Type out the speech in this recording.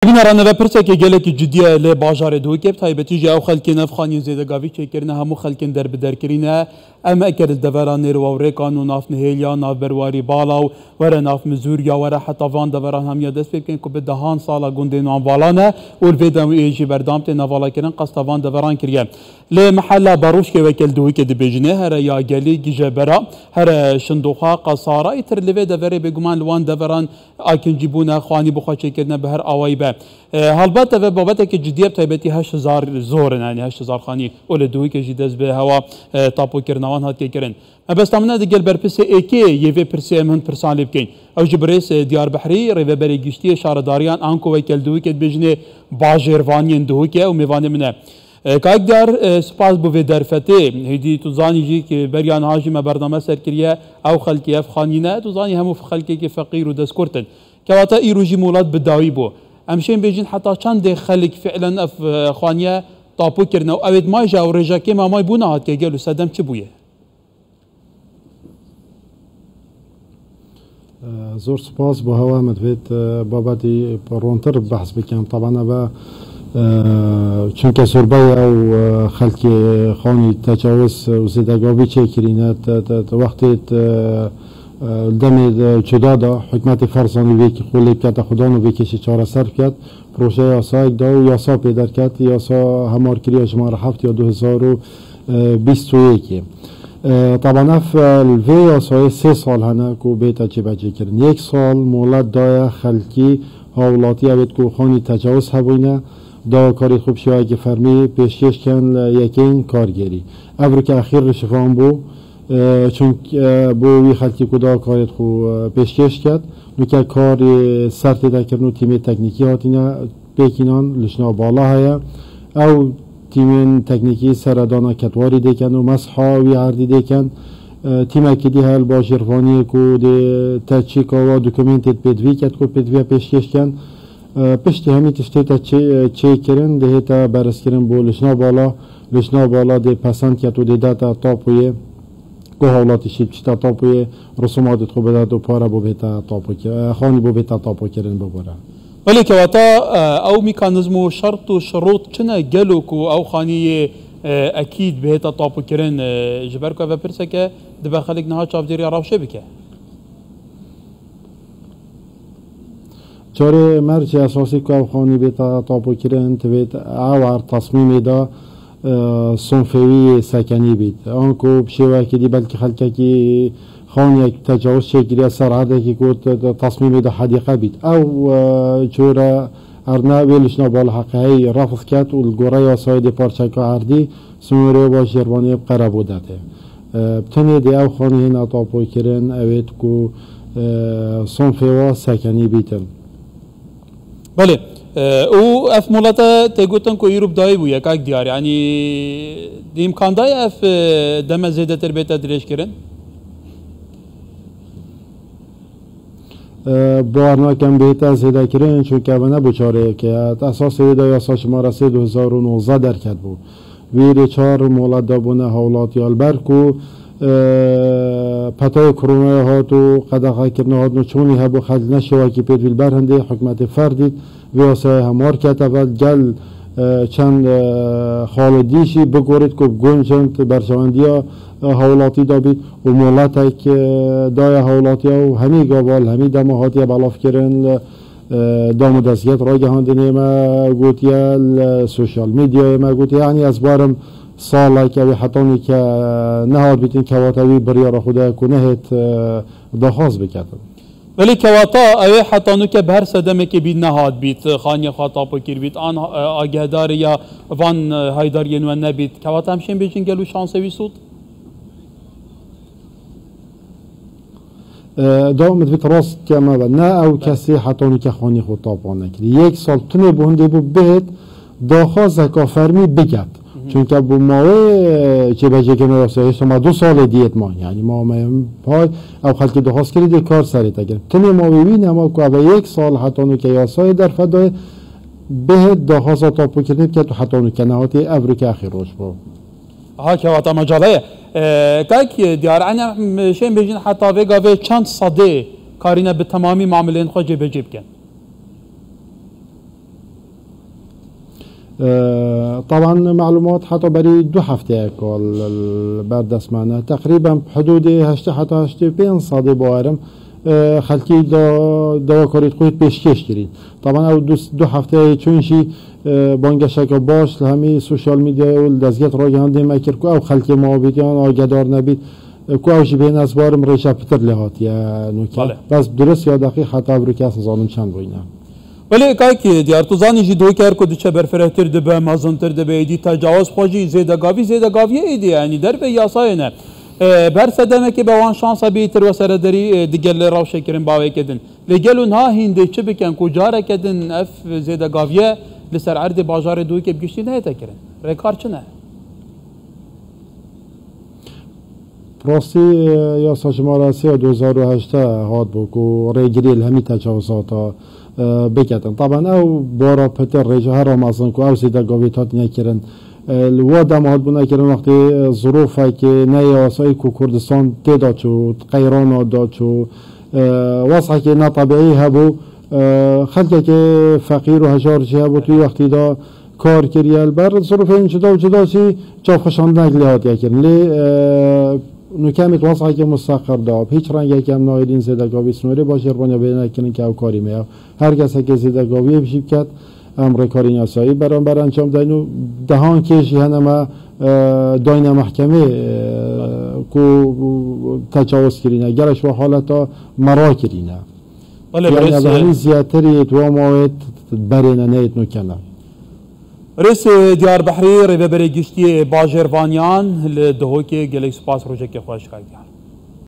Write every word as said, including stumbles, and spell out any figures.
Bînerane ve pirsekê gelekî cidî ye lê bajarê Duhokê, bi taybetî jî ew xelkên ev xaniyên zêdegavî çêkirine, hemû xelkên derbiderkirî ne. Em eger li devera nêrwa û rêkan û navnihêliya, navberwarî bala û were nav Mizûriya, were heta van deveran hemiya dest pê bikin ku bi dehan sala gundên wan vala ne û li vê demê jî berdam têne valakirin, qesta van deveran kiriye. Lê mehela Berûşkê weke li Duhokê dibêjinê, here ya Gelî, Gijebera, here Şindoxa, Qasara, îtir li vê deverê bêguman li wan deveran akincî bûne, xwanî bi xwe çêkirine bi her awayî be. E, helbet ev babetekî cidî ye, bi taybetî heşt hezar zor in, yanî heşt hezar xanî û li Duhokê jî dest bi hewa, e, tapokirina wan hatiye kirin. Mebesta min e, digel berpirsê êkê yê vê pirsê em hin pirsan lê bikeyn. Ew jî birêz, e, Diyarbehrî, rêveberê giştî yê şaredariyan anku weke li Duhokê dibêjinê bajêrvaniyên Duhokê ew mêvanê min e. E, Kak Diyar, e, spas bo vê derfetê. Hêdî tu zanî jî ki beriya niha jî me bername ser kiriye, ew xelkê ev xanî ne, tu zanî hemû xelkekî feqîr û destkurt in. Kewata îro jî molat bi dawî bû. Em şên bêjin heta çendê xelk fiilen ev, e, xaniye tapo kirine û ew ê di may jî ew rêja kêm a may bûna hatiye gelo sedem çi bûye? Zor spas bo hewa min divêt, e, babetî rontir behs bikim. Taban eve, e, çunke zorbeyê ew, e, xelkê xanî tecawiz û zêdegavî çêkirîne, te, te, te wextê te, e, li demê de cuda da hikûmetê ferzanî vê xwe lê bikete xudan û vê kêşî çareser biket. Projeya yasayek da û yasa pê derket, yasa hemarkiriya jimara heft ya du hezar û bîst û yekê. E, taban ev, e, li vê yasayê sê sal hene ku bête cêbecêkirin. Yek sal molet daye xelkî hawlatî, evêt ku xanî tecawiz hebûyne, dawa karê xwe bi şêweyekî fermî pêşkêş ken li yekên kargerî. Ev rike exîr li şivan bû, e, çunk, e, bo wî xelkî ku dawa karê xwe, e, pêşkêş ket, nuke karê ser tê de kirin û tîmê teknîkî hatine pêkînan, lijna bala heye. Ew tîmên teknîkî seredana ketwarî dêken û mesha wî erdî dêken. E, tîmekî dî hel bajêrvaniyê ku dê te çîka wa dokumentê pêdivî ket ku pêdiviya pêşkêş ken. E, piştî hemî tiştê te çê-, çêkirin, dihête berezkirin bo lijna bala. Lijna bala dê pesend ket û dê dete tapoyê. Ku hawlatî şî biçîte tapoyê, risumatê xwe bidet û pare bo bête tapo ki-, e, xanî bo bête tapo kirin bibûre. Belê kewata, e, ew mekanîzm û şert û şirût çi ne gelo ku ew xanî yê, e, ekîd bihête tapokirin, e, ji ber ku ev pirseke dibe xelk niha çavdêriya rewşê bike? Carê mercê esasî ku ev xanî bête tapokirin, divêt ew her tasmîmê de, e, sonfewî yê sekenî bît. Anku bi şêweyekî dî belkî xelkekî xaniyek tecawiz çêkiriye ser erdekî ku t-, t-, tasmîmê de hedîqe bît. Ew, e, cure erdne wê lijna bala heqê heyî refz ket û li gore yasayê dê parçeka erdî sînorê bajêrvanê bi qerebû dete. E, bi tenê dê ew xanî hêna tapokirin, evêt ku, e, sonfêwa sekenî bîtin. Belê. E, û ev molete tê gotin ku îro bi dawî bûye, Kak Diyar. Yanî di îmkan daye ev, e, deme zêdetir bête dirêjkirin? E, bawer nakim bête zêdekirin, çunke ev ne bû çareyekê. Esasê wê de yasa şimare sê du hezar û nozdeh derket bû. Vîrê çar molet dabûne hawlatiya li ber ku, e, petayê koronaya hat û qedexekirina hatin û çûnî hebû xelk ne şêwekî pêdivî li ber hindê hikûmetê ferdît vê yasayê hemar kete ve gel, e, çend, e, xalê dî jî bigorît ku bi guncin berjewendiya, e, hawlatî de bît û moletek, e, daye hawlatiya û hemî gava li hemî dema hatiye belavkirin li e, dam û destgehê ragihandinê me gotiye, li sosyal medyayê me gotiye, yanî ez barim salek ew ê hetanî ke nehat bîtin kewate wî biryara xwe daye ku nehêt, e, daxwaz biketin. Belê kewata ew ê heta nûke bi her sedemekê bît nehat bît, xaniya xwe tapo kir bît, an, e, agehdarê ya van, e, haydariyên we nebît. Kewata em şên bêjin gelo şansê wî sûd? E, dawam divêt rast ke me be. Ne ew kesê hetanî ke xanî xwe tapa nekirî. Yek sal tunê bû hindê bû bihêt daxwazeka fermî biket. Çunke bû mawê, e, çêbecêkirina yasayê hêşta me du salê diyêt man. Yanî ma me pay ew xelkê daxwaz kirî dê kar serê te kirin. Tunê mawê wî nema ku eve yek sal hetanî ke yasayê derfet dayê bihêt daxwaza tapokirinê biket û hetanî ke nehatê ev rike exîr roj bû. Aha, kewata macala ye. E, Kak Diyar, em şên bêjin heta vê gavê çend sedê karîne bi temamî mamilên xwe cêbecê bikin? Taban melumat heta berî du hefteyeka li ber dest me ne. Teqrîben hidûdê heştê heta heştê pênc sedê bawerim, e, xelkî da, dawakarî xwe pêşkêş kirîn. Taban ew du, du hefteyê çûn jî, e, bangeşeke baş li hemî sosyal medyayê û li dezgehê ragihandinê me kir ku ew xelkê mabîtiyan agedar nebît, e, ku ew jî bêhne ez barim rêje pitir lê hatiye nûke. Bale. Bes dirust ya deqîq heta evroke ez nizanim çend bûyne. Belê, kayekî diyar, tu zanî jî Duhok her ku diçe berfirehtir dibe, mezintir dibe, êdî tecawuz xwe jî zêdegavî, zêdegaviyê êdî, yanî dervê yasayê ne. E, bi her sedemekê be wan şansa bêtir we serederî, e, digel lê rewşê kirin bawê kedin. Lê gelo niha hîn dê çi bikin ku careke din ev zêdegaviye li ser erdê bajarê Duhokê bi giştî nehête kirin? Rêkar çi ne? Rastî, e, yasa jimara sê ya du hezar û hejdeh hat bû ku rêgiriyê li hemî tecawizata, e, biketin. Taban ew bara pitir rêje her amazin ku ew zêdegaviyê hatine kirin. E, li wa dema hatbûne kirin wextê, e, zirofekê ne yasayî ku Kurdistan tê de çû, qeyrana de çû, e, wezekê ne tebîî hebû, e, xelkekê feqîr û hejar jî hebû, tu wextî de kar kiriye. Li ber zirofên cuda û cuda jî çavxweşandinek lê hatiye kirin. Lê, e, nûke em ê di wezekê musteqir de, bi hîç rengekê em nahêlîn zêdegavî snorê bajêr banya bêne kirin ke ew karî me ye. Her kesekê zêdegaviyê jî biket, em rêkarên yasayî beramber encam deyn û dehan kês jî hene me, e, dayne mehkemê, e, ku tecawuz kirîne. Gelek ji we haleta me rakirîne. Belê, yanî birêz, ev hemî ziyadtirî yê di wan mawê berê ne, neyê nûke ne. Birêz Diyarbehrî, rêveberê giştî yê bajêr Vanyan li Duhokê, gelek spas, rojekê xweş kak Diyar.